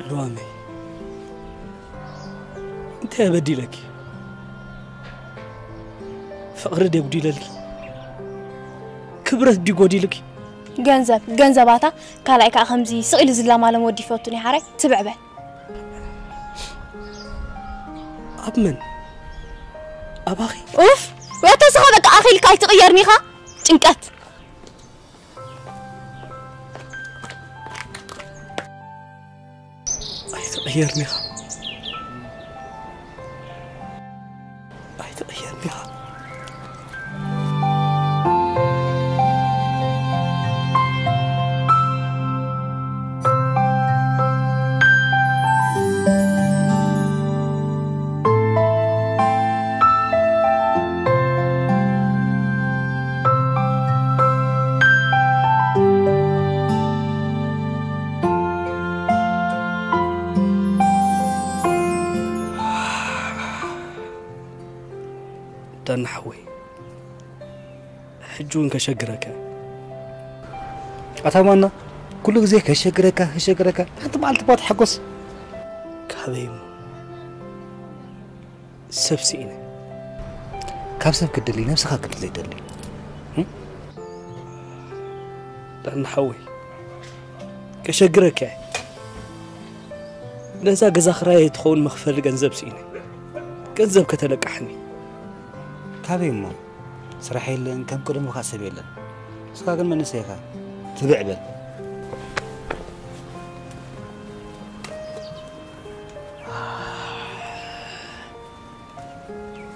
ሉዋመይ፣ እንታይ በዲለኪ? ፍቕሪ ደጉዲለልኪ? ክብረት ድጎዲልኪ? ገንዘብ ገንዘባታ ካልኣይ ከዓ ከምዚ ስቕ ኢሉ ዝላማለም ወዲ ይፈቱን ይሓራይ ትብዕ በል። ኣብ መን? ኣባኺ? ኡፍ፣ ወተስኻ በቃ ኣኺልካ ኣይትቕየርኒኻ። ጭንቀት። ኣይትቕየርኒኻ። ኣይትቕየርኒኻ። ዳና ሓወይ፣ ሕጂ እውን ከሸግረካ። ኣታ ማና፣ ኩሉ ግዜ ከሸግረካ፣ ከሸግረካ፣ ሓንቲ መዓልቲ እኳ ተሓጎስ። ካበይ እሞ? ሰብ ስኢነ። ካብ ሰብ ክትደሊ ነብስኻ ክትደሊ ደሊ። ዳና ሓወይ፣ ከሸግረካ እየ። ነዛ ገዛ ክራይ ትኸውን መኽፈሊ ገንዘብ ስኢነ። ገንዘብ ከተለቃሕኒ። ካበይ እሞ? ስራሕ የለን፣ ከም ቀደሙ ከዓ ሰብ የለን። ንስኻ ግን መንእሰይ ኢኻ። ትብዕ በል።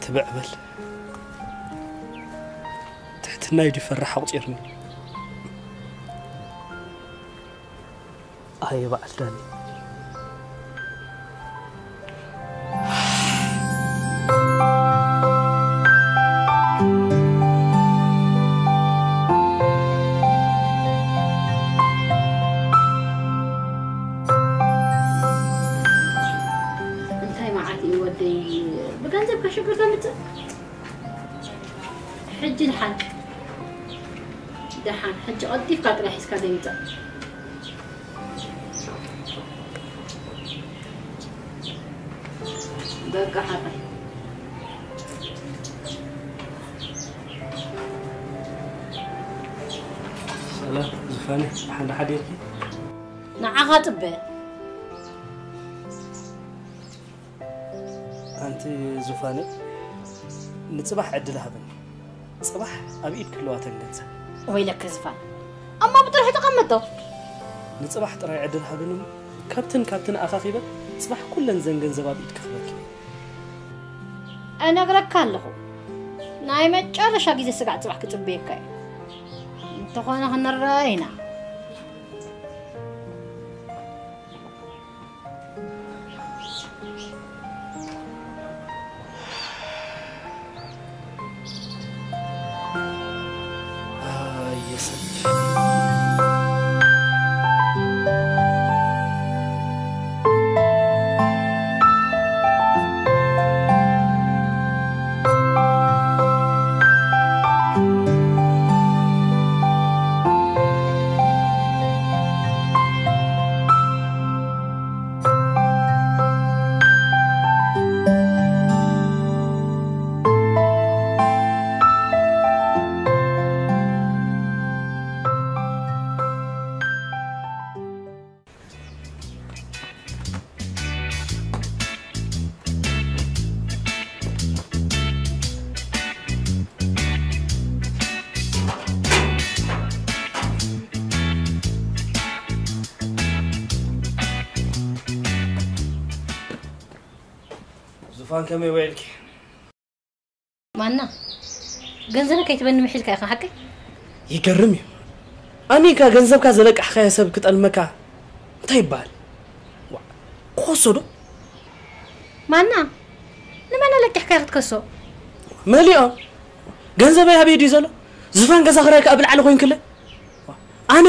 ትብዕ በል። ትሕትናይ ድዩ ፈራሕ ኣቑጺርኒ? ኣየ በዓል ዳኒ። እንታይ መዓት እዩ ወደይ፣ ብገንዘብ ከሽግር ዘምጽእ? ሕጂ ደሓን፣ ደሓን፣ ሕጂ ቀልጢፍካ ጥራይ ሒዝካ ዘይምጻእ። በቃ ሓቀይ። ሰላም ዙፋነ፣ ደሓን ደሓን ዲኺ? ንዓኻ ጽበ። ኣንቲ ዙፋነ፣ ንጽባሕ ዕድል ሃበኒ። ጽባሕ ኣብ ኢድ ክህልዋ ተንገንዘብ። ወይለከ ዝፋን፣ ኣማ ብጥርሑ ተቐመጦ። ንጽባሕ ጥራይ ዕድል ሃበኒ። ካብትን ካብትን ኣኻኺበ፣ ጽባሕ ኩለን ዘን ገንዘብ ኣብ ኢድ ክኽበኪ። እነግረካ ኣለኹ፣ ናይ መጨረሻ ግዜ ስጋዕ ጽባሕ ክጽበየካ እዩ። እንተኾነ ክንረአ ኢና። እዋን ከመይ ውዒልኪ? ማና፣ ገንዘበ ከይትበኒ ምሒልካ ኢኻ ሓቀይ? ይገርም እዩ። ኣሚንካ ገንዘብካ ዘለቃሕካዮ ሰብ ክጠልመካ እንታይ ይበሃል? ዋ፣ ክኸሶ ዶ? ማና፣ ንመን ኣለቂሕካ ክትከሶ? መሊኦም። ገንዘበይ ኣበይ ድዩ ዘሎ? ዝፋን ገዛ ክራይ ከኣ ብላዕሊ ኮይንክለ። ኣነ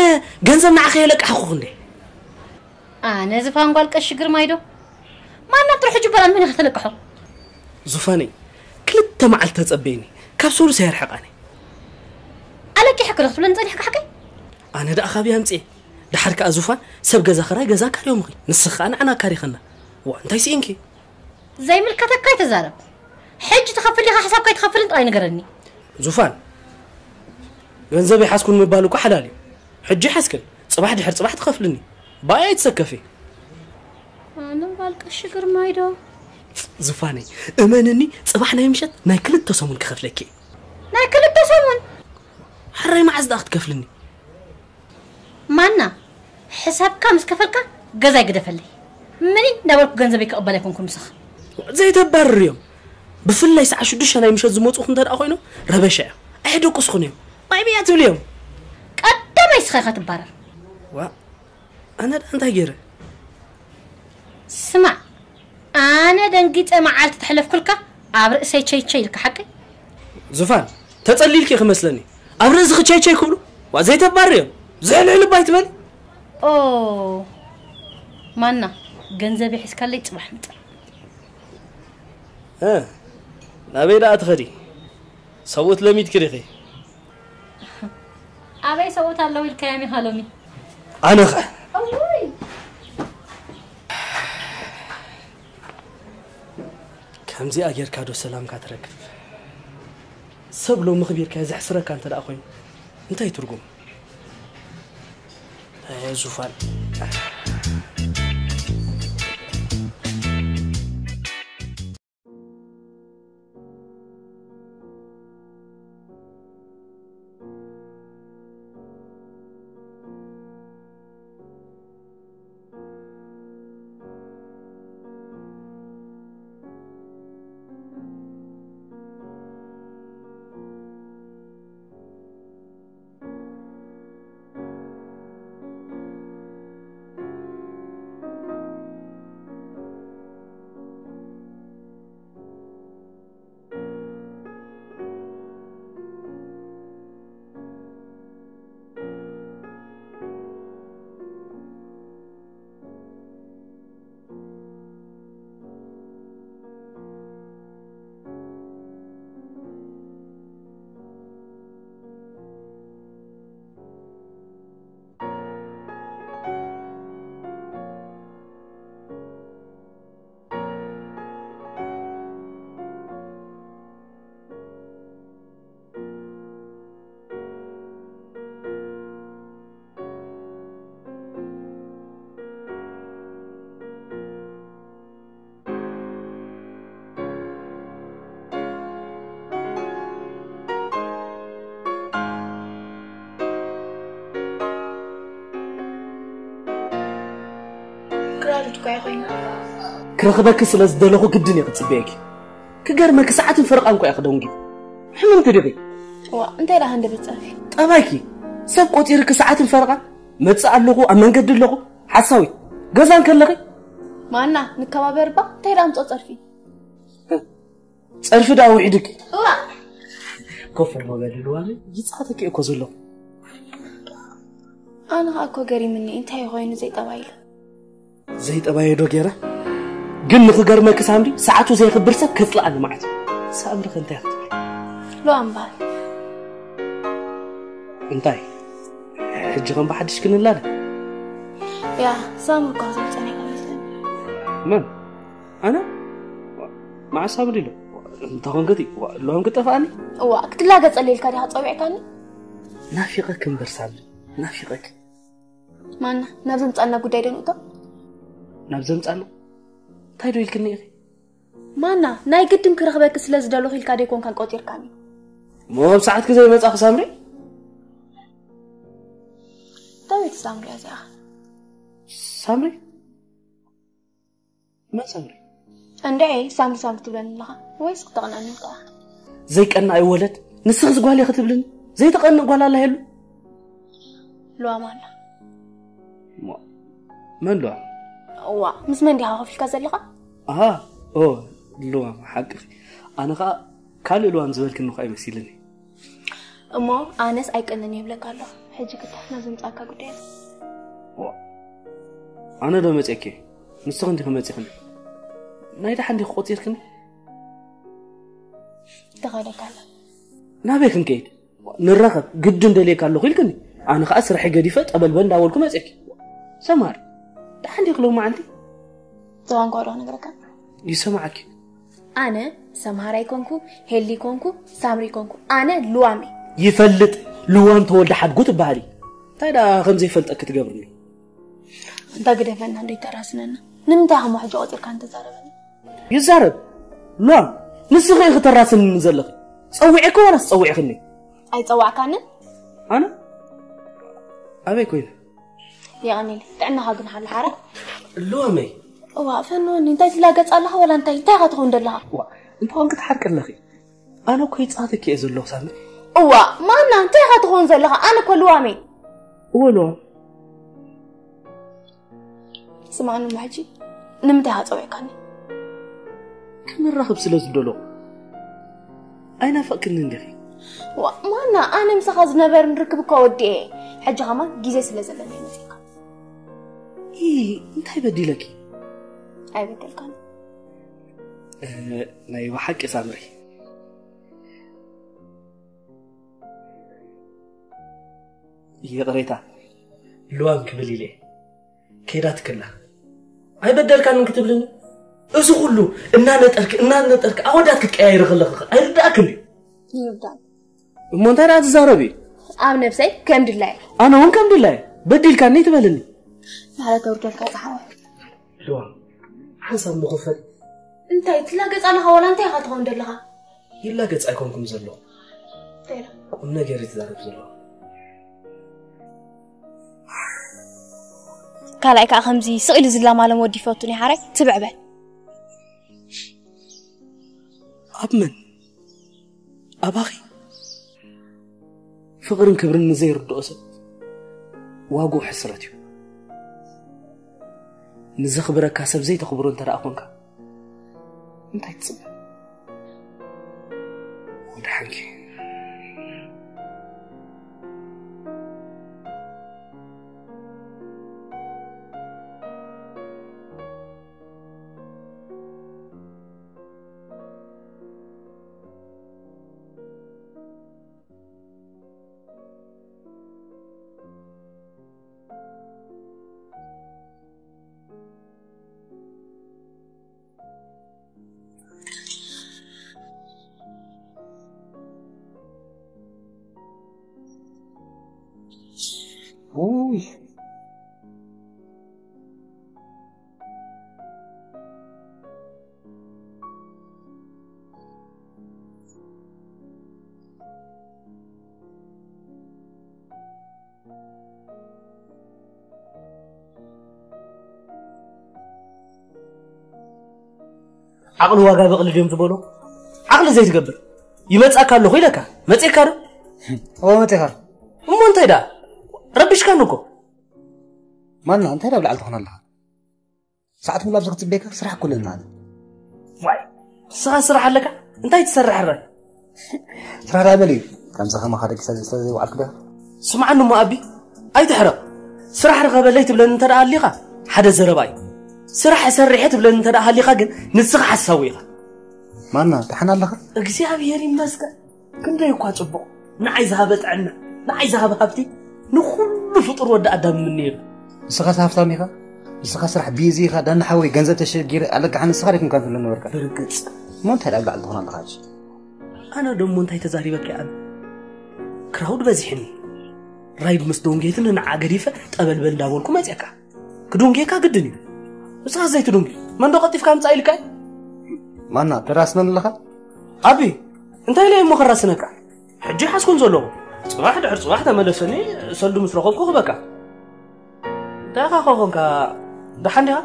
ገንዘብ ንዓኸ የለቃሕኩ እንዴ? ኣነ ዝፋን ጓል ቀሺ ግርማይ ዶ? ማና ጥርሑ ጅበራ ንመን ኢኻ ተለቅሖ? ዙፋነይ፣ ክልተ መዓልቲ ተጸበይኒ። ካብ ሶሉስ ኣየርሕቃኒ። ኣለቂሕክ ዶ ክትብለኒ ጸኒሕካ ሓቀይ? ኣነ ደኣ ካበይ ኣምጽኤ? ደሓር ከኣ ዙፋን፣ ሰብ ገዛ ክራይ ገዛ ኣካርዮምኺ። ንስኺ ከኣ ንዓና ኣካሪኸና። ዋ፣ እንታይ ስኢንኪ? ዘይምልከተካ ኣይተዛረብ። ሕጂ ትኸፍል ኢኻ፣ ሓሳብካ ኣይትኸፍልን ጥራይ ንገረኒ። ዙፋን፣ ገንዘብ ይሓዝኩን ምባል እኮ ሓላል እዩ። ሕጂ ይሓዝክን፣ ጽባሕ ድሕር ጽባሕ ትኸፍልኒ። ባይ ኣይትሰከፊ። ኣነ ጓል ቀሺ ግርማይ ዶ? ዙፋነይ፣ እመንኒ፣ ጽባሕ ናይ ምሸት ናይ ክልተ ሰሙን ክኸፍለኪ እየ። ናይ ክልተ ሰሙን? ሕራይ መዓዝ ደኣ ክትከፍልኒ? ማና፣ ሕሳብካ ምስ ከፈልካ ገዛይ ግደፈለይ። ምኒ እንዳበልኩ ገንዘበይ ክቕበል ኣይኮንኩን ምሳኻ። ዘይተባርር እዮም። ብፍላይ ሰዓት ሽዱሽተ ናይ ምሸት ዝመጹኹ እንተ ደኣ ኮይኖም ረበሻ እዮም። ኣየደቅስኹን እዮም። ባይ ብያ ትብል እዮም። ቀዳማይ ስኻ ኢኻ ትባረር። ዋ፣ ኣነ ደኣ እንታይ ገይረ? ስማዕ፣ ኣነ ደንጊጸ መዓልቲ ተሕለፍኩልካ ኣብ ርእሰይ ቸይ ቸይ ኢልካ ሓቀይ? ዙፋን፣ ተጸሊልኪ ክመስለኒ። ኣብ ርእስኺ ቸይ ቸይ ክብሉ? ዋ፣ ዘይተባርር እዮም። ዝሕልሕል እባ ኣይትበል። ኦ፣ ማና፣ ገንዘብ ሒዝካለይ ጽባሕ ምጻእ። እ፣ ናበይ ደኣ ትኸዲ? ሰብኡት ለሚድኪ ዲኺ? ኣበይ ሰብኡት ኣለዉ ኢልካዮም ኢኻ ሎሚ? ኣነኸ? እውይ! ከምዚኣ ጌርካ ዶ ሰላምካ ትረክብ? ሰብ ሎሚ ክቢርካ ዘሕስረካ እንተ ደኣ ኮይኑ እንታይ ትርጉም? ኣየ ዙፋን። ክራር እኮ እያ ኮይና። ክረኽበኪ ስለ ዝደለኹ ግድን እየ ክጽበየኪ። ክገርመኪ ሰዓትን ፈረቓን እኮ እያ ክደንጉ። ሕምምቲ ዲኺ? ዋ፣ እንታይ ደኣ ሃንደበት ጸርፊ? ጠባይኪ። ሰብ ቆጺርኪ ሰዓትን ፈረቓን መጽእ ኣለኹ፣ ኣብ መንገዲ ኣለኹ። ሓሳዊት። ገዛ እንከለኺ? ማና፣ ንከባበር እባ እንታይ ደኣ ኣምጽኦ ጸርፊ? ጸርፊ ደኣ ውሒድኪ። እዋ። ኮፍ እሞ በሊ ልዋመይ፣ ይጻተኪ እኮ ዘለኹ። ኣነ ኸኣ እኮ ገሪምኒ፣ እንታይ ኮይኑ ዘይጠባይ ኢለ። ዘይጠባየ ዶ ገይረ? ግን ንኽገርመኪ ሳምሪ፣ ሰዓቱ ዘየኽብር ሰብ ከጽልኣኒ መዓት እዩ። ሳምሪ ከ እንታይ ክትብል? ሉዋም በሃል። እንታይ? ሕጂ ከም ብሓድሽ ክንላለ? ያ፣ ሳምሪ እኮ ክትብል ጸኒሓ መስለኒ። መን? ኣነ? መዓስ ሳምሪ ኢሉ? እንታይ ኮንክቲ? ሉዋም ክጠፍኣኒ? እዋ፣ ክትላገጸለይ ኢልካ ዲኻ ጸዊዕካኒ? ናፊቐኪ እምበር ሳምሪ፣ ናፊቐኪ። ማና፣ ናብ ዘምጻና ጉዳይ ዶ ንእቶ? ናብ ዘምጻና? እንታይ ዶ ኢልክኒ ኢኺ? ማና፣ ናይ ግድን ክረኽበኪ ስለ ዝደለኹ ኢልካ ዶ ኣይኮንካን ቆጺርካኒ? እሞ ኣብ ሰዓትኪ ዘይመጻኺ ሳምሪ? ዳዊት ሳምሪ እዚኣ። ሳምሪ? መን ሳምሪ? እንድዒ ሳምሪ ሳምሪ ትብለኒ ኣለኻ ወይስ ክተቕንዕኒ ኢልካ? ዘይቀንእ ኣይወለድ። ንስኽስ ጓል ኢኺ ትብልኒ? ዘይተቐንእ ጓል ኣላ የሉ? ሉዋም ኣላ። ሞ-፣ መን ሉዋም? እዋ፣ ምስ መን ዲኻ ኮፍ ኢልካ ዘለኻ? ኣሃ፣ ኦ፣ ሉዋም፣ ሓቅኺ። ኣነ ኸኣ ካልእ ሉዋም ዝበልክኒ እኳ ኣይመሲልኒ። እሞ ኣነስ ኣይቀንን እየ ይብለካ ኣለኹ። ሕጂ ክታሕና ዘምጻእካ ጉዳይ ኣሎ። ዋ፣ ኣነ ዶ መጺእኪ? ንስኺ እንዲኺ መጺኽኒ። ናይ ደሓን ዲኺ ቆጺርክኒ? ተኸደካ ኣሎ። ናበይ ክንከይድ? ንራኸብ፣ ግድን ደልየካ ኣለኹ ኢልክኒ። ኣነ ኸኣ ስራሐይ ገዲፈ ጠበልበል እንዳበልኩ መጺእኪ። ሰማር፣ ደሓን ዲኺ ሎማዓንቲ? ተዋንኳ ዶ ክነግረካ? ይሰማዓኪ። ኣነ ሰምሃር ኣይኮንኩ፣ ሄሊ ኮንኩ፣ ሳምሪ ኮንኩ። ኣነ ልዋም እየ። ይፈልጥ፣ ልዋም ተወልደ ሓድጉ ትበሃሊ። እንታይ ደኣ ከም ዘይፈልጠኪ ትገብርኒ? እንታ ግደፈና፣ እንዶ ይተራስነና። ንምንታይ ኢኻ እሞ ሕጂ ቆጺርካ እንተዛረበኒ? ይዛረብ። ልዋም፣ ንስኺ ኢኺ ተራስንኒ ዘለኺ። ጸዊዐኪ ዋላስ ጸዊዕክኒ? ኣይጸዋዕካንን? ኣነ? ኣበይ ኮይነ? የቐኒለይ። ጥዕናኻ ግን ሓላ ሓራ? ልዋመይ። እዋ፣ ፈንወኒ፣ እንታይ ትላገጽ ኣለኻ? ዋላ እንታይ፣ እንታይ ኢኻ ትኸውን ዘለኻ? ዋ፣ እንታይ ኮንክ ትሓርቂ ኣለኺ? ኣነ እኮ ይጻተኪ እየ ዘለኹ፣ ሳምሪ። እዋ፣ ማና፣ እንታይ ኢኻ ትኸውን ዘለኻ? ኣነ እኮ ልዋመይ። እወ፣ ልዋም። ስማዕኒ እሞ ሕጂ፣ ንምንታይ ኢኻ ጸዊዕካኒ? ክንራኸብ ስለ ዝደለኹ። ኣይናፈቅክንን ዲኺ? ዋ፣ ማና፣ ኣነ ምሳኻ ዝነበርን ርክብ እኳ ወዲኤ። ሕጂ ኸማን ግዜ ስለ ዘለኒ እየ መጺእካ። ኢ፣ እንታይ በዲለኪ? ኣይበደልካን። እ፣ ናይ ብሓቂ ሳምሪ። ይቕሬታ፣ ልዋም ክብል ኢለ። ከይዳትክላ። ኣይበደልካንን ክትብልኒ? እዚ ኩሉ እናነጠርክ፣ እናነጠርክ ኣወዳት ክትቀያይሪ ከለኺ ኣይርድኣክን ድዩ? ይርዳእ። እሞ እንታይ ደኣ ትዛረቢ? ኣብ ነብሰይ ከም ድላየ። ኣነ እውን ከም ድላየ። በዲልካኒ ትበልኒ። ናለ ተውርደልካ ጸሓዋ። ልዋም፣ ሓንሳብ ምኽፈል። እንታይ ትላገጽ ኣለኻ? ዋላ እንታይ ኢኻ ትኸውን ዘለኻ? ይላገጽ ኣይኮንኩም ዘሎ። እንታይ ኢላ? ቁም ነገር እዩ ትዛረብ ዘሎ። ካልኣይ ከዓ ከምዚ ስቕ ኢሉ ዝላማለም ወዲ ይፈቱን እዩ ሓራይ። ትብዕ በል። ኣብ መን? ኣባኺ? ፍቕርን ክብርን ንዘይርድኦ ሰብ ዋግኡ ሕስረት እዩ። ንዘኽብረካ ሰብ ዘይተኽብሮ እንተ ደኣ ኾንካ፣ እንታይ ትጽበ? ወደሓንኪ። ውይ። ዓቕሊ ዋጋ በቕሊ ድዮም ዝበሉ? ዓቕሊ ዘይትገብር ይመጽኣካ ኣለኹ ኢለካ መጺእካ ዶ? እወ መጺእካ። እሞ እንታይ ደኣ? ረቢሽካኒ እኮ። ማና እንታይ ደኣ ብላዕሊ ትኾን ኣለኻ? ሰዓት ሙሉ ኣብዚ ክትጽበየካ ስራሕ እኮ ኣለና። ዋይ፣ ንስኻ ስራሕ ኣለካ? እንታይ ትሰርሕ ረ? ስራሕ ዳበል እዩ። ከምዚ ከማኻ ደቂሳ ስለ ዘይወዓልኩ ዶ? ስምዓኒ እሞ ኣቢ፣ ኣይትሕረቕ። ስራሕ ርኸበለይ ትብለኒ እንተ ደኣ ሃሊኻ፣ ሓደ ዘረባ እዩ። ስራሕ እሰርሕ እየ ትብለኒ እንተ ደኣ ሃሊኻ ግን፣ ንስኻ ሓሳዊ ኢኻ። ማና፣ ደሓን ኣለኻ? እግዚኣብሔር ይመስገን። ክንደይ እኳ ጽቡቕ። ንዓይ ዝሃበ ጥዕና፣ ንዓይ ዝሃበ ሃብቲ፣ ንኹሉ ፍጡር ወዲ ኣዳም ይምነየሉ። ንስኻስ ሃብታም ኢኻ? ንስኻ ስራሕ ቢዚ ኢኻ፣ ዳና ሓወይ፣ ገንዘብ ተሸጊረ ኣለካሕ፣ ንስኻ ደኪምካ ትብለኒ ነበርካ። ብርግጽ። እሞ እንታይ ደኣ ኣብ ላዕሊ ትኾን ኣለኻ ሕጂ? ኣነ ደሞ እንታይ ተዛሪበካ እየ ኣነ? ክራውድ በዚሕኒ። ራይድ ምስ ዶንጌትን ንዓ ገዲፈ ጠበልበል እንዳበልኩ መጽኣካ። ክዱንጌካ ግድን እዩ። ንስኻ ዘይትዱንጌ፣ መን ዶ ቀልጢፍካ ምጻእ ኢልካ እዩ? ማና፣ ተራስነን ኣለኻ? ኣቢ፣ እንታይ ኢለ እሞ ከራስነካ? ሕጂ ሓዝኩን ዘለኹ። ጽባሕ ድሕሪ ጽባሕ ተመለሰኒ፣ ሰልዱ ምስ ረኸብኩ ክበካ። እንታይ ኢኻ ኮኾንካ? ደሓን ዲኻ?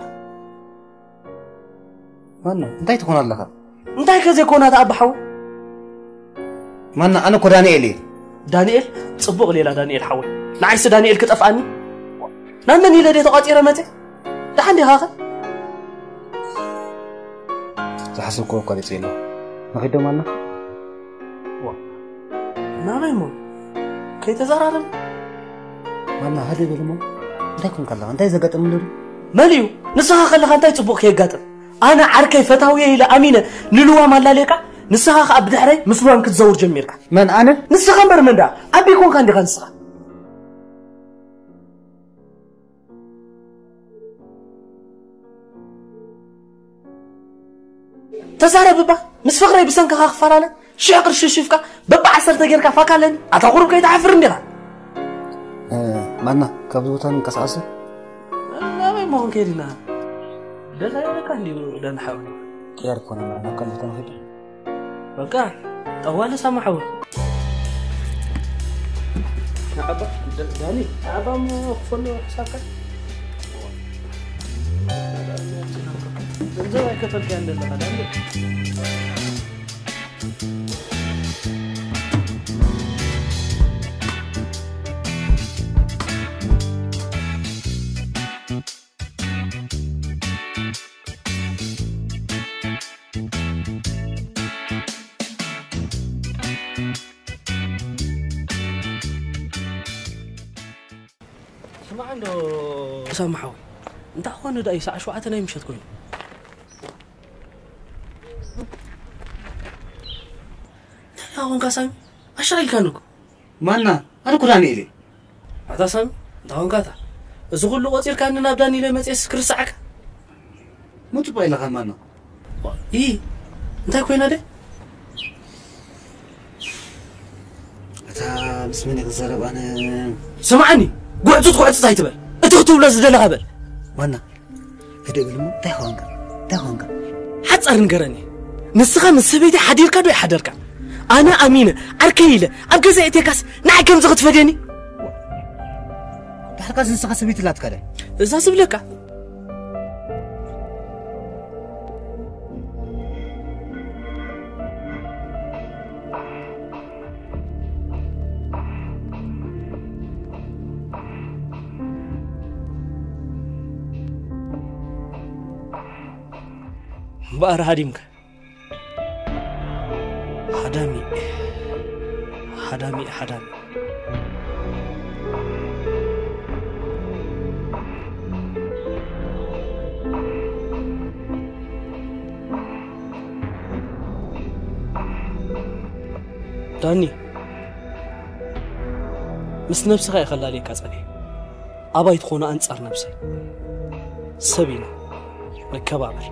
ማና እንታይ ትኾን ኣለኻ? እንታይ ከ ዘይኮና ተኣባ ሓወይ? ማና ኣነ እኮ ዳንኤል እየ። ዳንኤል ጽቡቕ ሌላ ዳንኤል ሓወይ። ንዓይሲ ዳንኤል ክጠፍኣኒ? ናብ መን ኢለ ድየ ተቋጺረ መጸ? ደሓን ዲኻ ኸ? ዝሓሰብክዎ ኣቋሪጸ ኣለኹ። ንኺድ ዶ ማና? ዋ፣ ናበይ እሞ? ከይተዘራረብ? ማና ሃደ በል እሞ። እንታይ ኮንካ ኣለኻ? እንታይ ዘጋጠመ ኣሎ? መን እዩ? ንስኻ ከለኻ እንታይ ጽቡቕ ከየጋጥም? ኣነ ዓርከይ ፈታውየ ኢለ ኣሚነ ንልዋም ኣላልየካ፣ ንስኻ ከኣ ብድሕረይ ምስ ልዋም ክትዘውር ጀሚርካ። መን ኣነ? ንስኻ እምበር መን ደኣ? ኣቢ ኮንካ እንዲኻ ንስኻ። ተዛረብ እባ፣ ምስ ፍቕረይ ብሰንክኻ ክፈላለ ሽሕ ቅርሺ ሽፍካ በባ ዓሰርተ ጌርካ ፋካ ኣለኒ። ኣታ ቁሩብ ከይትሓፍር እንዲኻ። እ፣ ማና ካብዚ ቦታ ንንቀሳቐስ። ናበይ እሞ ክንከይድ ኢና? ደላይ በቃ እንዲሁ ደንሓው። ቅያር ኮነ ናብ ካልእ ቦታ ንኸይድ። በቃ ጠዋለ ሳማ ሓወይ። ንዓባ ዳኒ፣ ንዓባ እሞ ክፈሎ ሕሳብካ። ገንዘብ ኣይከፈልካያን ዘለኻ ዳኒ። ስማዕ እንዶ ሳሚ ሓወይ፣ እንታይ ኾነ ደኣ እዩ ሰዓት ሸውዓተ ናይ ምሸት ኮይኑ? እንታይ ደኣ ኾንካ ሳሚ? ኣሻቒልካኒ እኮ። ማና፣ ኣነ እኮ ዳንኤል እየ። ኣታ ሳሚ፣ እንታይ ኾንካ እታ? እዚ ኩሉ ቆጺርካኒ ናብ ዳንኤል መጽኤስ ክርስዓካ? ምን ጽቡቕ ኢለኻ ማና? ኢ፣ እንታይ ኮይና ደ? እታ ምስ መን እየ ክዛረብ ኣነ? ስምዓኒ፣ ጉዕጽጽ ጉዕጽጽ ኣይትበል። እቲ ክትብሎ ዝደለኻ በል። ማና፣ ህድእ በል እሞ፣ እንታይ ኾንካ? እንታይ ኾንካ? ሓጻር ንገረኒ። ንስኻ ምስ ሰበይቲ ሓዲርካ ዶ ይሓደርካ? ኣነ ኣሚነ፣ ዓርከይ ኢለ፣ ኣብ ገዛ እቴካስ ንዓይ ከምዚ ክትፈድየኒ? ድሕርካስ ንስኻ ሰበይቲ ኣላትካ ዶ? እዛ ዝብለካ። እምበኣር ሃዲምካ። ሃዳሚ፣ ሃዳሚ፣ ሃዳሚ። ዳኒ፣ ምስ ነብስኻ እየ ከላልየካ ጸኒሐ። ኣባይ ትኾኑ ኣንጻር ነብሰይ። ሰብ ኢና፣ ንከባበር።